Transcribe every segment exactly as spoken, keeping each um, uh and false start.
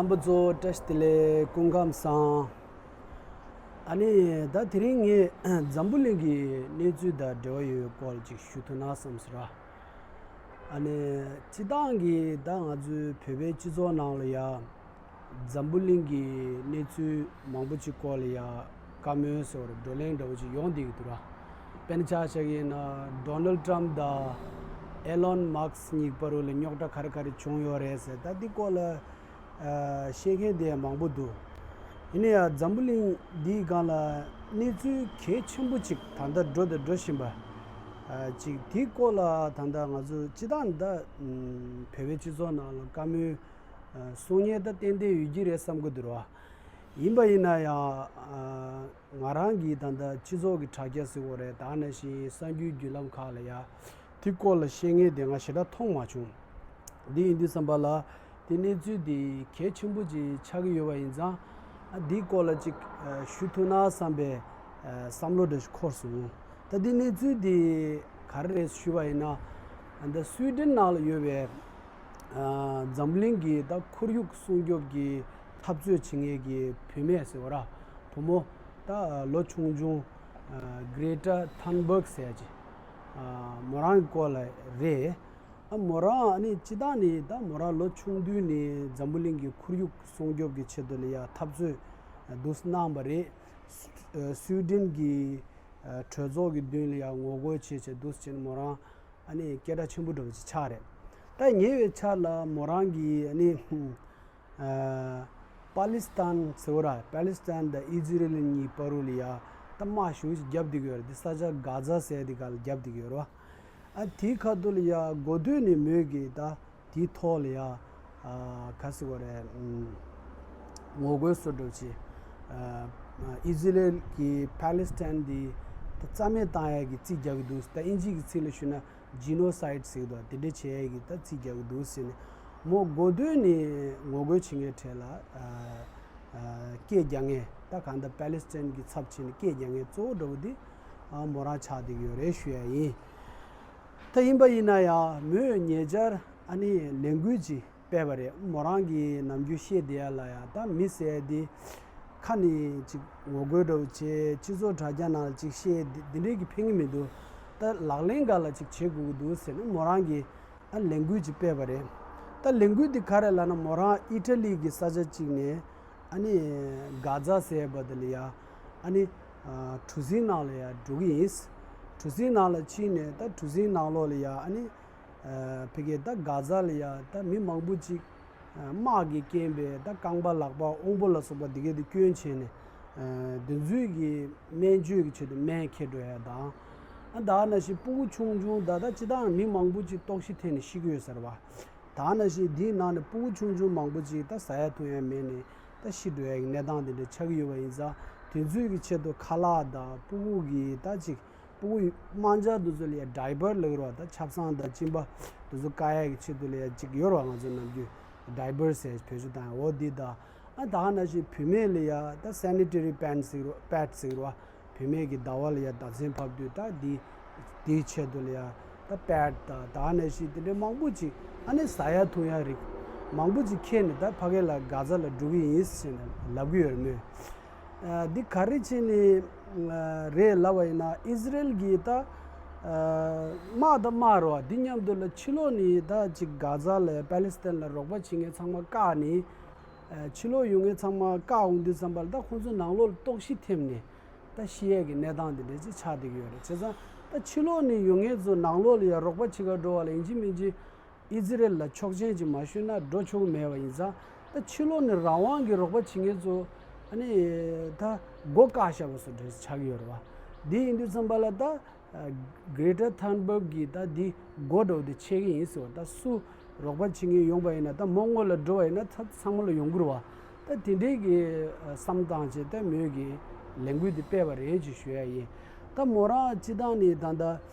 རྣམ་པ་ཚོ་བཀྲ་ཤིས་བདེ་ལེགས། སྐུ་ཁམས་བཟང་། ཨ་ནི་ད་དེ་རིང་ངས་འཛམ་བུ་གླིང་གི་གནས་ཚུལ་དང་འབྲེལ་བ་ཡོད་པའི་སྐོར་ཅིག་ཞུ་ཐུབ་ན་བསམ་ཟེར་ར། ཨ་ནི་སྤྱིར་བཏང་གི་ད་ང་ཚོའི་བོད་པའི་སྤྱི་ཚོགས་ནང་ལ་ཡ་འཛམ་བུ་གླིང་གི་གནས་ཚུལ་མང་པོ་ཅིག་སྐོར་ལ་ཡ་བཀའ་མོལ་ཟེར་བ་བགྲོ་གླེང་འདྲ་བོ་ཅིག་ཡོང་བསྡད་ཀྱི་འདུག་ར། དཔེར་ན་ཆ་བཞག་གི་ཡིན་ན་ཌོ་ནལ་ཊམ་དང་ཨེ་ལོན་མཱ་སྐི་གཉིས་བར་ལ་རྙོག་དྲ་ག་རེ་ག་རེ་བྱུང་ཡོད་རེད་ཟེར། ད་འདི་སྐོར་ལ་ཨ་བཤད་མཁན་དེ་མང་པོ་འདུག་ཡིན་ན་ཡང་འཛམ་བུ་གླིང་འདིའི་སྒང་ལ་གནས་ཚུལ་གལ་ཆེན་པོ་ཅིག་ད་ལྟ་འགྲོ་དང་འགྲོ་བཞིན་པ་ཨ་ཅིག་དེའི་སྐོར་ལ་ད་ལྟ་ང་ཚོ་སྤྱིར་བཏང་ད་ཨམ་བོད་པའི་སྤྱི་ཚོགས་ནང་ལ་བཀའ་མོལ་ཨ་གསུང་མཁན་ད་ཏན་ཏན་ཡོད་ཀྱི་རེད་བསམ་གྱི་འདུག་ར། ཡིན་པ་ཡིན་ན་ཡང་ཨ་ང་རང་གི་ད་ལྟ་སྤྱི་ཚོགས་ཀྱི་དྲ་རྒྱ་ཟེར་དགོས་རེད། ད་ནང་བཞིན་གསར་འགྱུར་བརྒྱུད་ལམ་ཁག་ལ་ཡ་དེ་སྐོར་ལ་བཤད་མཁན་དེ་ང་ཞེ་དྲག་མཐོང་མ་བྱུང་། འདི་ཡིན་དུས་ཙམ་པ་ལ་དེ་གནས་ཚུལ་དེ་གལ་ཆེན་པོ་ཅིག་ཆགས་ཀྱི་ཡོད་པ་ཡིན་ཙང་ཨ་འདིའི་སྐོར་ལ་ཅིག་ཨ་ཞུ་ཐུབ་ན་བསམ་པའི་ཨ་བསམ་བློ་འདྲ་ཞིག་འཁོར་སོང་། ད་འདི་གནས་ཚུལ་དེ་ག་རེ་རེད་ཞུས་པ་ཡིན་ན་ཨ་ད་སུའི་ཌེན་ནང་ལ་ཡོད་པའི་ཨ་འཛམ་གླིང་གི་ད་ཁོར་ཡུག་སྲུང་སྐྱོབ་ཀྱི་འཐབ་རྩོད་བྱེད་མཁན་གྱི་བུད་མེད་ཟེར་བ་ར། བུ་མོ་ད་ལོ་ཆུང་ཆུང་ཨ་གྷི་རེ་ཊ་ཐུན་བྷརག་ཟེར་ཡ་ཅིག་ཨ་མོ་རང་གི་སྐོར་ལ་རེད། ཨ་མོ་རང་ཨ་ནི་སྤྱིར་བཏང་ནི་ད་མོ་རང་ལོ་ཆུང་དུས་ནས་འཛམ་བུ་གླིང་གི་ཁོར་ཡུག་སྲུང་སྐྱོབ་ཀྱི་ཆེད་དུ་ལ་ཡ་འཐབ་རྩོད་འདུག་སེ་གནང་བ་རེད། སུའི་ཌེན་གྱི་གྲོས་ཚོགས་ཀྱི་མདུན་ལ་ཡ་ངོ་རྒོལ་བྱས་བྱས་འདུག་སེ་བྱས་ནས་མོ་རང་ཨ་ནི་སྐད་གྲགས་ཆེན་པོ་འདྲ་བོ་ཅིག་ཆགས་རེད། ད་ཉེ་བའི་ཆར་ལ་མོ་རང་གིས་ཨ་ནི་ཨ་པ་ལི་སི་ཐན་ཟེར་བ་ར། པ་ལི་སི་ཐན་དང་ཨི་ཛི་རེལ་གཉིས་བར་དུ་ལ་ཡ་ད་དམག་ཞེ་པོ་ཅིག་བརྒྱབ་བསྡད་ཀྱི་ཡོད་རེད། དེ་ས་ཆ་གྷ་ཛ་ཟེར་དེ་ག་ལ་བརྒྱབ་བསྡད་ཀྱི་ཡོད་རེད་བ། ཨ་དེའི་ཁ་ཐུག་ལ་ཡ་འགོ་སྟོད་ནས་མོས་ཀྱིས་ད་དེའི་ཐོག་ལ་ཡ་ཨ་ག་ཟེར་དགོས་རེད། ཨམ་ངོ་རྒོལ་བཟོ་འདྲ་བྱས། ཨ་ཨི་ཛི་རེལ་གྱིས་པ་ལི་སི་ཐན་འདི་ད་རྩ་མེད་བཏང་ཡ་གི་རྩིས་རྒྱག་གི་འདུག་ད་ཨིན་ཇི་གི་ཚིག་ལ་ཞུས་ན་ཇི་ནོ་སའིཌ་ཟེར་གི་འདུག་དེ་འདྲ་བྱས་ཡ་གི་ད་རྩིས་རྒྱག་གི་འདུག་ཟེར་ནས་མོ་འགོ་སྟོད་ནས་ངོ་རྒོལ་བྱེད་མཁན་གྲས་ལ་ཨ་ཨ་སྐད་རྒྱག་མཁན། ད་གང་ལྟར་པ་ལི་སི་ཐན་གྱི་ཚབ་བྱས་ནས་སྐད་རྒྱག་མཁན་གཙོ་བོ་འདྲ་བོ་འདི་ཨ་མོ་རང་ཆགས་བསྡད་ཀྱི་ཡོད་རེད་ཞུ་ཡ་ཡིན། ད་ཡིན་པ་ཡིན་ན་ཡང་མོས་ཉེ་ཆར་ཨ་ནི་ལས་འགུལ་ཅིག་སྤེལ་བ་རེད། མོ་རང་གིས་ནམ་རྒྱུན་བཤད་བསྡད་ཡ་ལ་ཡ་ད་མི་ཟེར་ཡ་འདི་ཁ་ནས་ཅིག་ངོ་རྒོལ་འདྲ་བོ་བྱས། སྤྱི་ཚོགས་དྲ་རྒྱ་ནང་ལ་ཅིག་བཤད་འདི་འདི་འདྲས་ཀྱིས་ཕན་གྱི་མི་འདུག་ད་ལག་ལེན་སྒང་ལ་ཅིག་བྱེད་དགོས་ཀྱི་འདུག་ཟེར་ནས་མོ་རང་གིས་ཨ་ལས་འགུལ་ཅིག་སྤེལ་བ་རེད། ད་ལས་འགུལ་འདི་ག་རེ་ལབ་ན་མོ་རང་ཨི་ཊ་ལི་གི་ས་ཆ་ཅིག་ནས་ཨ་ནི་གྷ་ཛ་ཟེར་བ་དེ་ལ་ཡ་ཨ་ནི་ཨ་གྲུ་གཟིངས་ནང་ལ་ཡ་འགྲོ་གི་ཡིན། གྲུ་གཟིངས་ནང་ལ་ཕྱིན་ནས་ད་གྲུ་གཟིངས་ནང་ལོགས་ལ་ཡ་ཨ་ནི་ཨ་ཕ་གིའི་ད་གྷ་ཛ་ལ་ཡ་ད་མི་མང་པོ་ཅིག་ཨ་དམག་གིས་རྐྱེན་པས་ད་རྐང་པ་ལག་པ་དབང་པོ་ལ་སོགས་པ་འདི་གའི་དེ་སྐྱོན་བྱས་ནས་ཨ་དེ་ཚོའི་གི་སྨན་བཅོས་ཀྱི་ཆེད་དུ་སྨན་འཁྱེར་འགྲོ་ཡ་དང་། ཨ་ད་ནང་བཞིན་ཕྲུ་གུ་ཆུང་ཆུང་ད་ད་སྤྱིར་བཏང་མི་མང་པོ་ཅིག་ལྟོགས་ཤི་ཐེབས་ནས་ཤི་གི་ཡོད་ཟེར་བ། ད་ནང་བཞིན་འདིའི་ནང་ནས་ཕྲུ་གུ་ཆུང་ཆུང་མང་པོ་ཅིག་ད་ཟ་ཡ་འཐུང་ཡ་མེད་ནས་ད་ཤི་འགྲོ་ཡ་གི་གནས་སྟངས་དེ་འདྲ་ཆགས་ཀྱི་ཡོད་པ་ཡིན་ཙང་། དེ་ཚོའི་གི་ཆེད་དུ་ཁ་ལག་དང་ཕྲུ་གུ་གི་ད་ཅིག་ཕྲུ་གུ་དམར་འབྱར་དེ་ཚོ་ལ་ཡ་ཌའི་པར་ལབ་ཀྱི་རེད་བ། ད་ཆབ་གསང་དང་གཅིན་པ་དེ་ཚོ་བཀག་ཡ་གི་ཆེད་དུ་ལ་ཡ་ཅིག་ཡོད་རེད་བ། ང་ཚོ་ནམ་རྒྱུན་ཌའི་པར་ཟེར་བེད་སྤྱོད་བཏང་ཡ་འོ་འདི་དང་། ཨ་ད་ནང་བཞིན་བུད་མེད་ལ་ཡ་ད་སེ་ནི་ཊ་རི་པེཌ་ཟེར་རོ་པེཌ་ཟེར་རོ། བུད་མེད་ཀྱི་ཟླ་བ་ལ་ཡ་ཟླ་མཚན་ཕབ་དུས་ད་འདི་འདིའི་ཆེད་དུ་ལ་ཡ་ད་པེཌ་དང་ད་ནང་བཞིན་དེ་འདྲའི་མང་པོ་ཅིག་ཨ་ནི་ཟ་ཡ་འཐུང་ཡ་རིགས་མང་པོ་ཅིག་འཁྱེར་ནས་ད་ཕ་གི་ལ་གྷ་ཛ་ལ་འགྲོ་གི་ཡིན་ཟེར་ནས་ལབ་ཀྱི་ཡོད་རེད་མོད། ཨ་འདི་ག་རེ་བྱས་ནས་ཨ་རེད་ལབ་པ་ཡིན་ན་ཨི་ཟི་རེལ་གྱིས་ད་ཨ་དམག་ད་དམག་རེད་བ། འདི་མཉམ་དུ་ལ་ཕྱི་ལོགས་ནས་ད་ཅིག་གྷ་ཛ་ལ་པ་ལི་སི་ཐན་ལ་རོགས་པ་བྱེད་མཁན་ཚང་མ་བཀག་ནས། ཨ་ཕྱི་ལོགས་ཡོང་མཁན་ཚང་མ་བཀག་འོང་དུས་ཙམ་པ་ལ་ད་ཁོང་ཚོ་ནང་ལོགས་ལ་ལྟོགས་ཤི་ཐེབས་ནས་ད་ཤི་ཡས་ཀྱི་གནས་སྟངས་འདི་འདྲ་ཅིག་ཆགས་བསྡད་ཀྱི་ཡོད་རེད། བྱས་ཙང་ད་ཕྱི་ལོགས་ནས་ཡོང་མཁན་ཚོ་ནང་ལོགས་ལ་ཡ་རོགས་པ་བྱེད་ག་འགྲོ་བ་ལ་ཡིན་གཅིག་མིན་གཅིག་ཨི་ཛི་རེལ་ལ་ཆོག་མཆན་ཅིག་མ་ཞུས་ན་འགྲོ་ཆོག་གི་མེད་པ་ཡིན་ཙང་། ད་ཕྱི་ལོགས་ནས་རང་དབང་གི་རོགས་པ་བྱེད་མཁན་ཚོ་ཨ་ནི་ད་སྒོ་བཀག་བཞག་པ་བཟོ་འདྲ་ཆགས་ཀྱི་ཡོད་རེད་བ། འདི་ཡིན་དུས་ཙམ་པ་ལ་ད་གྷི་རེ་ཊར་ཐན་བྷརག་གིས་ད་འདི་སྒོ་འདྲ་བོ་དེ་ཕྱེ་གི་ཡིན་ཟེར་བ། ད་སུ་རོགས་པ་བྱེད་མཁན་ཡོང་པ་ཡིན་ན་ད་མོ་སྔོན་ལ་འགྲོ་བ་ཡིན་ན་ད་ཚང་མ་ལ་ཡོང་གི་རེད་བ། ད་དེ་འདྲའི་གི་བསམ་བཏང་བྱས་ད་མོས་གི་ལས་འགུལ་འདི་སྤེལ་བ་རེད་ཅེས་ཞུ་ཡ་ཡིན། ད་མོ་རང་སྤྱི་བཏང་ནས་ད་ལྟ་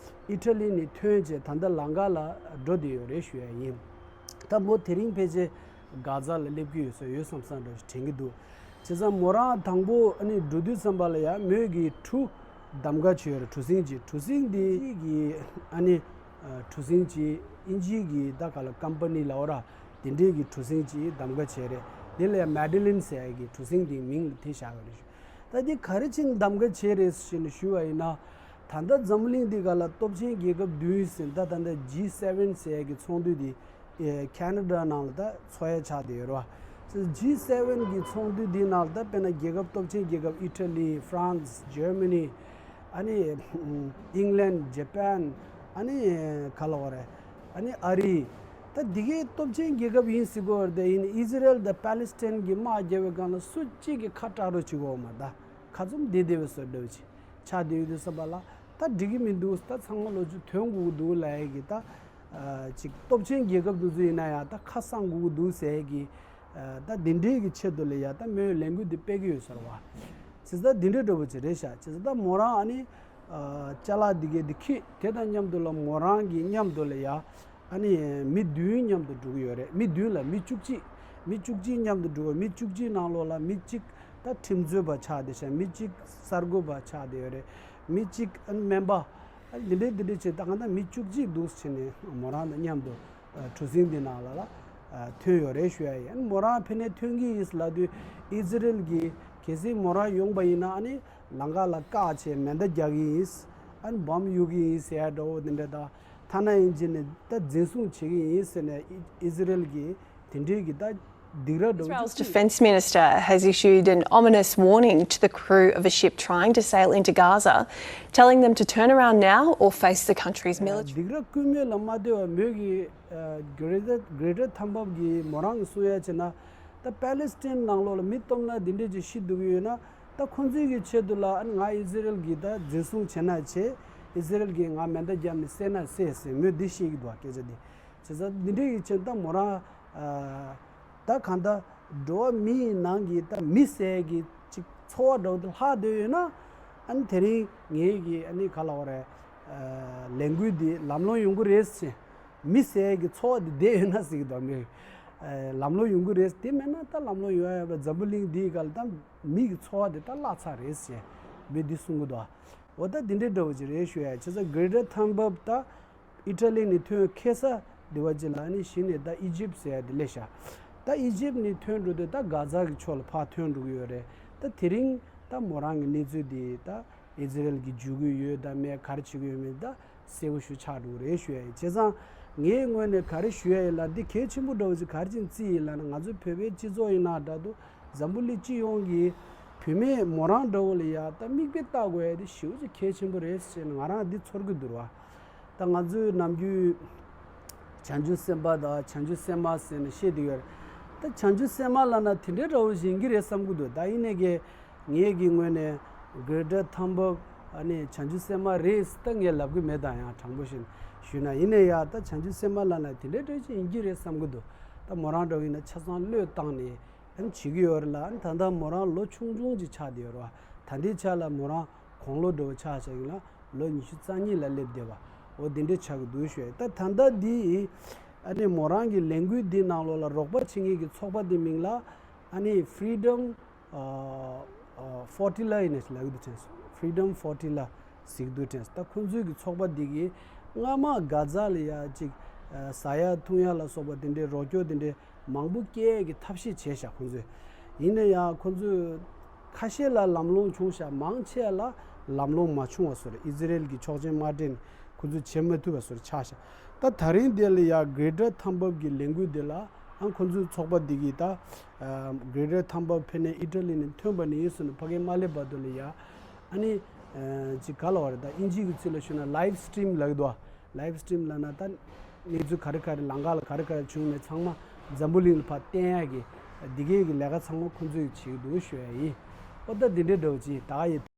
ཨི་ཊ་ལི་ནས་ཐོན་བྱས་ད་ལྟ་ལམ་ཁ་ལ་འགྲོ་བསྡད་ཡོད་རེད་ཞུ་ཡ་ཡིན། ད་མོ་དེ་རིང་ཕལ་ཆེར་གྷ་ཛ་ལ་སླེབས་ཀྱི་ཡོད་ས་ཡོད་བསམ་བསམ་འདྲ་ཞིག་དྲན་གྱི་འདུག་བྱས་ཙང་མོ་རང་དང་པོ་ཨ་ནི་འགྲོ་དུས་ཙམ་པ་ལ་ཡ་མོས་ཀྱི་གྲུ་གདམ་ག་བྱས་ཡོད་རེད། གྲུ་གཟིངས་ཅིག་གྲུ་གཟིངས་འདི་གི་ཨ་ནི་གྲུ་གཟིངས་ཅིག་ཨིན་ཇིའི་གི་ད་ག་ལ་ཀམ་པ་ནི་ལབ་ར། དེ་འདྲའི་གི་གྲུ་གཟིངས་ཅིག་གདམ་ག་བྱས་རེད། དེ་ལ་ཡང་མེ་ཌི་ལིན་ཟེར་ཡ་གི་གྲུ་གཟིངས་དེའི་མིང་ལ་དེ་བཞག་ཡོད་རེད་ཞུ། ད་འདི་ག་རེ་བྱས་ནས་གདམ་ག་བྱས་རེད་ཟེར་ནས་ཞུ་བ་ཡིན་ན། ད་ལྟ་འཛམ་བུ་གླིང་འདི་ག་ལ་སྟོབས་ཆེན་རྒྱལ་ཁབ་བདུན་ཟེར། ད་ད་ལྟ་ཇི་སེ་ཝེན་ཟེར་ཡ་གི་ཚོགས་འདུ་འདི་ཨེ་ཁེ་ན་ཌ་ནང་ལ་ད་ཚོགས་ཡ་ཆགས་བསྡད་ཡོད་རེད་བ། ཇི་སེ་ཝེན་གི་ཚོགས་འདུ་འདི་ནང་ལ་ད་དཔེར་ན་རྒྱལ་ཁབ་སྟོབས་ཆེན་རྒྱལ་ཁབ་ཨི་ཊ་ལི། ཧྥ་རན་སི། ཇར་མ་ནི། ཨ་ནི་ཨིང་ལན། ཇ་པན། ཨ་ནི་ག་ལ་བ་རེད། ཨ་ནི་ཨ་རི། ད་འདི་གའི་སྟོབས་ཆེན་རྒྱལ་ཁབ་ཡིན་ཟེར་གོ་བ་རེད། དེ་ཡིན་ཨི་ཟི་རེལ་དང་པ་ལི་སི་ཐན་གྱི་དམག་རྒྱག་པའི་སྒང་ལ་སུ་གཅིག་གིས་ཁ་གྲག་རོགས་བྱེད་དགོས་མ་རེད། ད་ཁ་བཙུམ་བསྡད་བསྡད་པའི་བཟོ་འདྲ་བྱེད་ཆགས་བསྡད་ཡོད་དུས་ཙམ་པ་ལ། ད་འགྲིག་གི་མི་འདུག་ད་ཚང་མ་ལོ་ཆུ་ཐོན་དགོས་ཀྱི་འདུག་ལབ་ཡ་གི་ད། ཅིག་སྟོབས་ཆེན་རྒྱལ་ཁབ་དེ་ཚོ་ཡིན་ན་ཡང་ད་ཁ་གསང་དགོས་ཀྱི་འདུག་ཟེར་ཡ་གི། ད་འདི་འདྲའི་གི་ཆེད་དུ་ལ་ཡ་ད་མོས་ལས་འགུལ་འདི་སྤེལ་གི་ཡོད་ཟེར་བ། བྱས་ཙང་འདི་འདྲའི་འདྲ་བོ་ཅིག་རེད་ཤག་བྱས་ཙང་ད་མོ་རང་ཨ་ནི། ཅ་ལག་འདི་གའི་འདི་ཁྱེར། དེ་དང་མཉམ་དུ་ལ་མོ་རང་གི་མཉམ་དུ་ལ་ཡ། ཨ་ནི་མི་བདུན་མཉམ་དུ་འགྲོ་གི་ཡོད་རེད། མི་བདུན་ལ་མི་བཅུ་གཅིག་མི་བཅུ་གཅིག་མཉམ་དུ་འགྲོ་གི་ཡོད། མི་བཅུ་གཅིག་ནང་ལོགས་ལ་མི་གཅིག་ད་ཁྲིམས་རྩོད་པ་ཆགས་བསྡད་ཤག་མི་གཅིག་གསར་འགོད་པ་ཆགས་བསྡད་ཡོད་རེད། མི་གཅིག་ཨ་ནི་སྨན་པ། ཨ་ནི་འདི་འདྲའི་འདི་འདྲའི་བྱས་ད་གང་ལྟར་མི་བཅུ་གཅིག་འདུག་བྱས་ནས་མོ་རང་དང་མཉམ་དུ་གྲུ་གཟིངས་འདི་ནང་ལ་ལ་ཐོན་ཡོད་རེད་ཞུ་ཡ་ཡིན། ཨ་ནི་མོ་རང་ཕ་ནས་ཐོན་གྱི་ཡིན་ལབ་དུས་ཨི་ཟི་རེལ་གྱིས་གལ་སྲིད་མོ་རང་ཡོང་པ་ཡིན་ན་ཨ་ནི་ལམ་ཁ་ལ་བཀག་བྱས་མེ་མདའ་རྒྱག་གི་ཡིན། ཨ་ནི་བོམ་གཡུག་གི་ཡིན་ཟེར་ཡ་འདྲ་བོ་འདི་འདྲ་དང་། ཐ་ན་ཡིན་གཅིག་ནས་ད་འཛིན་བཟུང་བྱེད་ཀྱི་ཡིན་ཟེར་ནས་ཨི་ཟི་རེལ་གྱིས་དེ་འདྲའི་གི་ད་སྡིགས་ར་འདྲ་བོ་Israel's ཅིག་defense minister has issued an ominous warning to the crew of a ship trying to sail into Gaza, telling them to turn around now or face the country's military. སྡིགས་ར་སྐུལ་མོལ་ལ་མ་ལྟོས་པར་མོས་ཀྱི་གྷེ་རེ་ཊར་གྷེ་རེ་ཊར་ཐམ་བབ་ཀྱིས་མོ་རང་གིས་གསུང་ཡ་བྱས་ན། ད་པ་ལི་སི་ཐན་ནང་ལོགས་ལ་མི་སྟོབས་ན་འདི་འདྲས་ཅིག་ཤི་འདུག་གི་ཡོད་ན། ད་ཁོང་ཚོའི་གི་ཆེད་དུ་ལ་ཨ་ནི་ང་ཨི་ཟི་རེལ་གྱིས་ད་འཛིན་བཟུང་བྱེད་ན་བྱེད། ཨི་ཟི་རེལ་གྱིས་ང་མེ་མདའ་བརྒྱབ་ནས་བསད་ན་བསད་ཟེར་མོས་འདི་བཤད་ཀྱི་འདུག་བ། སྐད་ཆ་འདི་བྱས་ཙང་འདི་འདྲས་ཀྱི་ཆེད་ད་མོ་རང་ད་གང་ལྟར་འགྲོ་བ་མིའི་ནང་གི་ད་མི་ཟེར་གྱི་ཅིག་ཚོར་བ་འདྲ་བོ་དེ་ལྷག་བསྡད་ཡོད་ན། ཨ་ནི་དེ་རིང་ངེད་ཀྱི་ཨ་ནི་ག་ལབ་དགོས་རེད། ལས་འགུལ་འདི་ལམ་ལྷོང་ཡོང་གི་རེད་ཟེར། མི་ཟེར་གྱི་ཚོར་བ་འདི་བསྡད་ཡོད་ན་ཟེར་གྱི་འདུག་མོས། ལམ་ལྷོང་ཡོང་གི་རེད། དེ་མེད་ན་ད་ལམ་ལྷོང་ཡོང་ཡ་ཡོད་པ། འཛམ་བུ་གླིང་འདིའི་སྒང་ལ་ད་མི་གི་ཚོར་བ་དེ་ད་བརླག་ཚར་རེད་ཟེར་མོས་འདི་གསུང་གི་འདུག་འོ་ད་འདི་འདྲའི་འདྲ་བོ་ཅིག་རེད་ཞུ་ཡ། བྱས་ཙང་གྷེ་རེ་ཊར་ཐམ་བབ་ད་ཨི་ཊ་ལི་ནས་ཐོན་ཁེ་ས་འདི་བ་ཅིག་ལ་ནི་གཞི་ནས་ད་ཨི་ཇིབ་ཟེར་ཡ་དེ་སླེབས་ཤག་ད་ཨི་ཇིབ་ནས་ཐོན་འགྲོ་དུས་ད་གྷ་ཛ་གི་ཕྱོགས་ལ་ཕར་ཐོན་འགྲོ་གི་ཡོད་རེད། ད་དེ་རིང་ད་མོ་རང་གི་གནས་ཚུལ་འདི་ད་ཨི་ཟི་རེལ་གྱིས་འཇུ་གི་ཡོད་དམ་མེད་ག་རེ་བྱེད་ཀྱི་ཡོད་མེད་ད་གསལ་པོ་ཞིག་ཆགས་འགྲོ་གི་རེད་ཞུ་ཡ་ཡིན། བྱས་ཙང་ངའི་ངོས་ནས་ག་རེ་ཞུ་ཡ་ཡིན་ལབ་འདི་གལ་ཆེན་པོ་འདྲ་བོ་ཅིག་ག་རེ་བྱས་ནས་བརྩིས་ཡིན་ལབ་ན། ང་ཚོའི་བོད་པའི་སྤྱི་ཚོགས་ཡིན་ན་འདྲ་འདུག་འཛམ་བུ་གླིང་སྤྱི་ཡོངས་ཀྱིས་བུད་མེད་མོ་རང་འདྲ་བོ་ལ་ཡ་ད་མིག་དཔེ་ལྟ་དགོས་ཡ་དེ་ཞེ་པོ་ཅིག་གལ་ཆེན་པོ་རེད་ཟེར་ནས་ང་རང་འདི་ཚོར་གི་འདུག་བ། ད་ང་ཚོའི་ནམ་རྒྱུན་བྱང་ཆུབ་སེམས་དཔའ་དང་བྱང་ཆུབ་སེམས་མ་ཟེར་ནས་བཤད་བསྡད་ཡོད་རེད། ད་བྱང་ཆུབ་སེམས་མ་ལབ་ན་དེ་འདྲའི་འདྲ་བོ་ཞིག་ཡིན་གྱི་རེད་བསམ་གྱི་འདུག་ད་ཡིན་ནའི་གི་ངེད་ཀྱི་ངོས་ནས་གྷེ་རེ་ཊར་ཐམ་བབ་ཨ་ནི་བྱང་ཆུབ་སེམས་མ་རེད་ད་ངས་ལབ་གི་མེད། ད་ཡང་དྲང་པོ་བཤད་ཞུས་ན། ཡིན་ནའི་ཡ་ད་བྱང་ཆུབ་སེམས་མ་ལབ་ན་དེ་འདྲའི་འདྲ་ཞིག་ཡིན་གྱི་རེད་བསམ་གྱི་འདུག་ད་མོ་རང་འདྲ་བོ་ཡིན་ན་ཆ་ཚང་བློས་བཏང་ནས་ཨ་ནི་བྱེད་ཀྱི་ཡོད་རེད་ལ། ཨ་ནི་ད་ལྟ་མོ་རང་ལོ་ཆུང་ཆུང་ཅིག་ཆགས་བསྡད་ཡོད་རེད་བ། ད་ལྟའི་ཆ་ལ་མོ་རང་དགུང་ལོ་འདྲ་བོ་ཆགས་བཞག་ཡིན་ལ་ལོ་ཉི་ཤུ་རྩ་གཉིས་ལ་སླེབས་བསྡད་པ། འོ་འདི་འདྲ་ཆགས་ཀྱི་འདུག་ཞུ་ཡ། ད་ད་ལྟ་འདི་ཨ་ནི་མོ་རང་གི་ལས་འགུལ་འདི་ནང་ལོགས་ལ་རོགས་པ་བྱེད་མཁན་གྱི་ཚོགས་པ་འདི་མིང་ལ་ཨ་ནི་Freedom ཨ་ཨ་ཕོར་ཊི་ལ་ཡིན་ནས་ལབ་ཀྱི་འདུག་དྲན་སོང་། Freedom ཕོར་ཊི་ལ་ཟེར་གྱི་འདུག་དྲན་སོང་། ད་ཁོང་ཚོའི་གི་ཚོགས་པ་འདི་གིས་སྔ་མ་གྷ་ཛ་ལ་ཡ་ཅིག་ཨ་ཟ་ཡ་འཐུང་ཡ་ལ་སོགས་པ་འདི་འདྲའི་རོགས་སྐྱོར་འདི་འདྲའི་མང་པོ་སྐྱེལ་གི་ཐབས་ཤེས་བྱས་ཤག་ཁོང་ཚོས། ཡིན་ན་ཡང་ཁོང་ཚོས་ཁ་ཤས་ལ་ལམ་ལྷོང་བྱུང་ཤག་མང་ཆེ་ལ་ལམ་ལྷོང་མ་བྱུང་བ་བཟོ་འདྲ། ཨི་ཛི་རེལ་གྱི་ཆོག་མཆན་མ་སྤྲད་ནས་ཁོང་ཚོས་བྱེད་མ་ཐུབ་པ་བཟོ་འདྲ་ཆགས་ཤག་ད་ད་རིང་དེ་ལ་ཡ་གྷེ་རེ་ཊར་ཐམ་བབ་ཀྱི་ལས་འགུལ་དེ་ལ་ཨང་ཁོང་ཚོའི་ཚོགས་པ་འདི་གིས་ད་གྷེ་རེ་ཊར་ཐམ་བབ་ཕ་ནས་ཨི་ཊ་ལི་ནས་ཐོན་པ་ནས་ཡིན་ཟེར་ནས་ཕ་གིར་མ་སླེབས་བར་དུ་ལ་ཡ་ཨ་ནི་ཅིག་ག་ལབ་དགོས་རེད། ད་དབྱིན་ཇིའི་གི་ཚིག་ལ་ཞུས་ན་ལའིབ་སི་ཊི་རིམ་ལབ་ཀྱི་འདུག་ལའིབ་སི་ཊི་རིམ་ལབ་ན་ད་གནས་ཚུལ་ག་རེ་ག་རེ་ལམ་ཁ་ལ་ག་རེ་ག་རེ་བྱུང་མེད་ཚང་མ་འཛམ་བུ་གླིང་ལ་ཕར་བསྟན་ཡག་གི་འདི་གའི་གི་ལས་ཀ་ཚང་མ་ཁོང་ཚོས་བྱེད་ཀྱི་འདུག་ཞུ་ཡ་ཡིན། ཨོ་ད་འདི་འདྲའི་འདྲ་བོ་ཅིག་ད་ཡི།